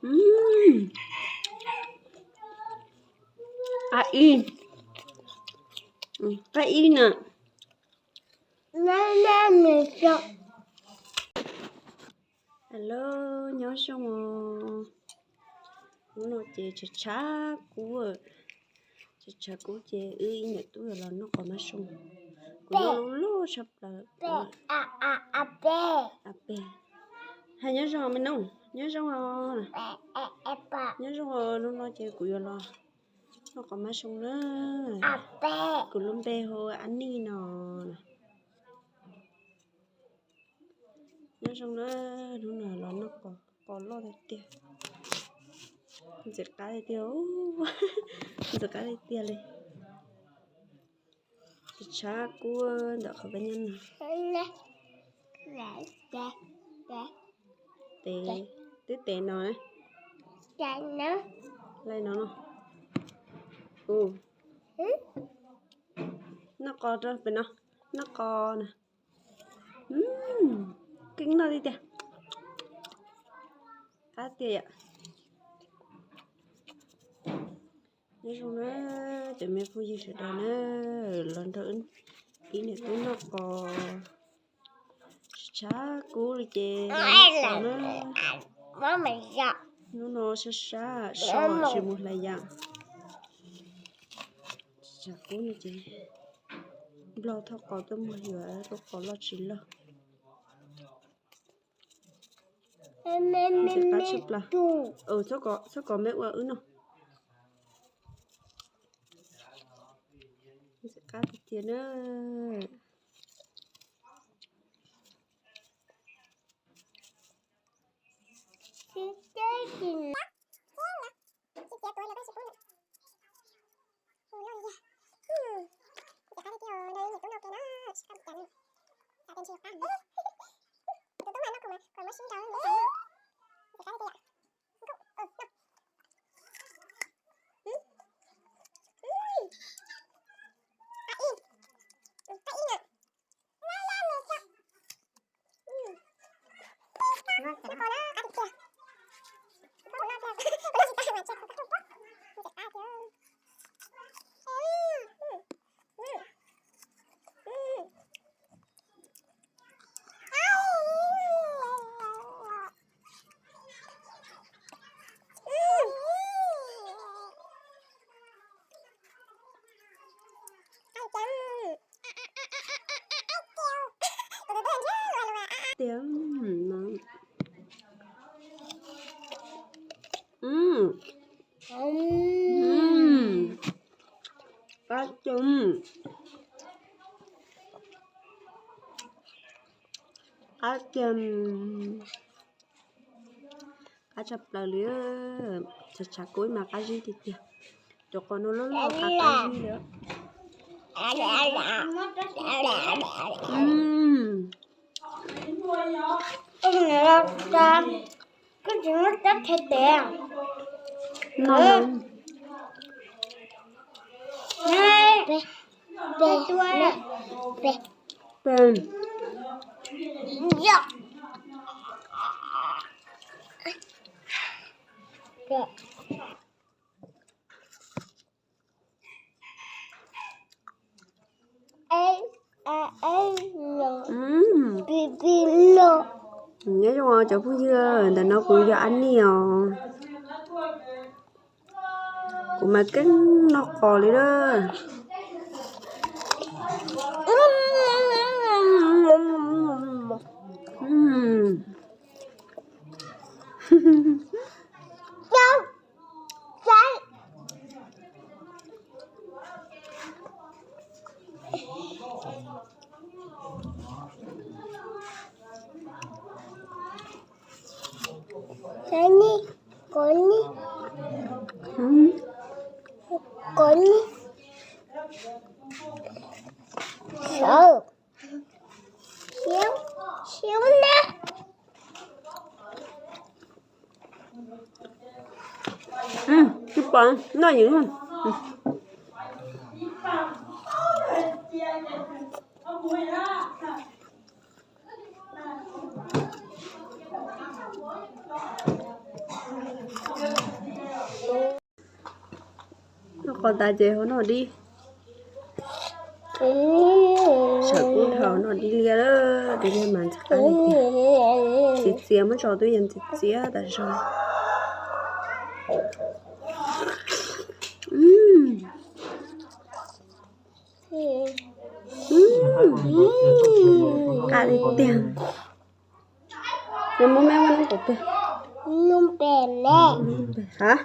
Mm. Qab ib, qab ib na. Hello, nyob zoo os. Hnub no ces tshav tshav kub, tshav tshav kub ces wb ib niam tub yuav los noj qos mab soo. Kuv noj loj loj tshaj plaws. Peb, hais nyob zoo me nub, nyob zoo os. Nyob zoo os, hnub no ces kuv yuav los noj qos mab soo na. Kuv lub npe hu Ab Nij no. Nyob zoo na, hnub no los noj qos, qos loj tiag tiag. Ntxim qab tiag tiag, ntxim qab tiag tiag li. Tshav tshav kub ntawm qhov peb nyob no. Tes, twb tes no, laij no no. Noj qos rau pem no, noj qos na. Keeb noj tiag tiag. Qab tiag yom. Nyob zoo na cov me phooj ywg sawv daws na, los nrog ib niam tub noj qos. Tshav kub li ces noj qos na. Hnub no sab sab so tsis mus hlais yam. Tshav kub no ces nplog thauj qos tuaj muag yuav lub qos loj tsis loj. Ntxim qab tshaj plaws. Txhob kov me ua wb noj. Ntxim qab tiag tiag na. Tiag no. Qab tiag. Qab tiag. Qab tshaj plaws li. Tshav tshav kub mas qab zib tiag tiag. Cov qos no loj loj qab qab zib li. Nyob zoo cov phooj ywg, ntawm no kuv yog Ab Nij os. Kuv mas keeb noj qos li lawm. Tsis pom noj yim. Qos tas ces ho noj dib. Sawv kub dhau noj dib liab lawm, dib liab mas ntxim qab li tiag. Txias txias muab tso twb yeej txias txias tas zog. Qab li tiag. Nws muab me muab nub pem pem. Nub pem ne. Hab?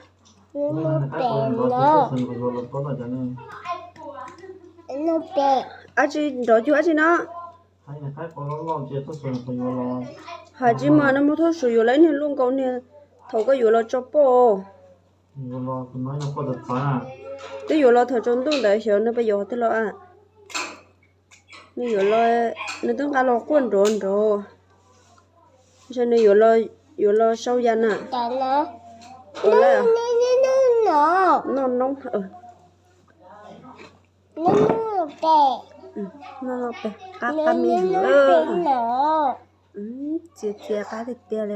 Nub pem no. Nub pem. Ab tsi nrov cuag ab tsi no. Hais tsis mas nws muab thuab su yuav lawm, niag luaj nkaus niag thaum koj yuav los tso poj. Twb yuav los thaum tsaus ntuj ntawd xyov nws pab yuav qhov twg los a. Nws yuav los, nws twb nqa los quaj nrov nrov. Ntshe nws yuav los sau ya na. Noj noob. Noj pem, qab qab me. Txias txias qab tiag tiag li.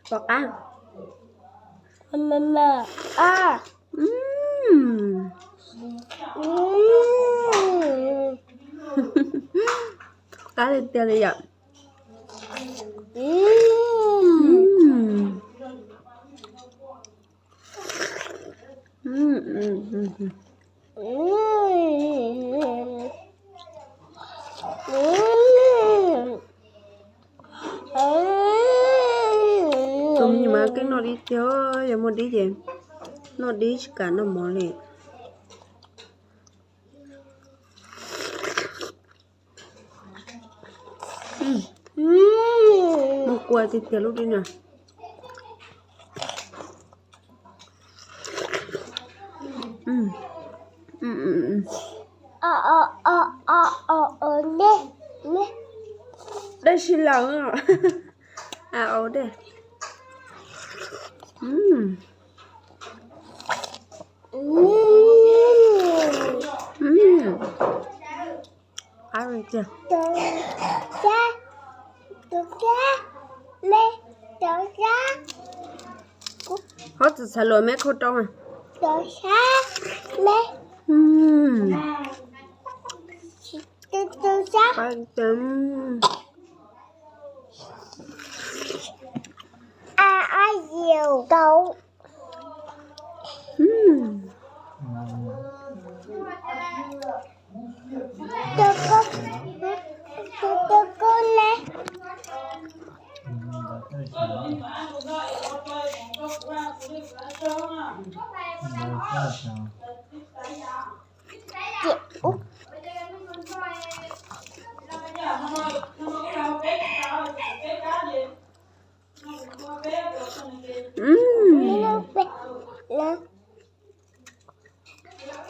Pom qab. Qab tiag tiag li yom. Tus me nyuam mas keej noj dib tiag, yog muaj dib ces noj dib tsis kam noj mov li. Muaj kua tiag tiag lub dib no. Dej sib laws, a au dej. Qab tiag. Hob txwv txhais luas me khau rau.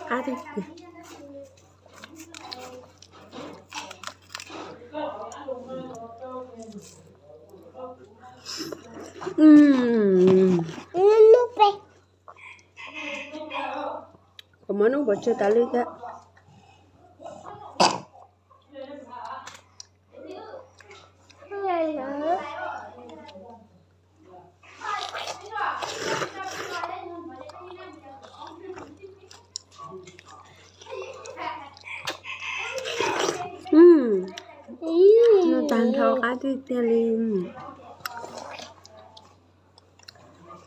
Qab tiag tiag. Kuv muab nub pov tseg tas li thiab. Noj tag nrho qab tiag tiag li.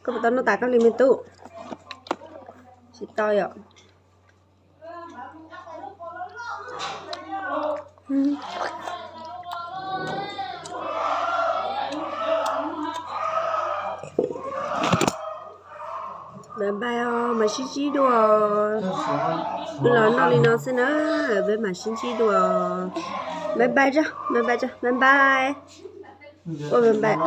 Koj puas tau noj tas koj li me tub? Tsis tau yom. Bye bye os, mam sib ntsib dua. Wb los noj li no xwb na, peb mam sib ntsib dua. Bye bye tso, bye bye tso, bye bye. Ua bye bye.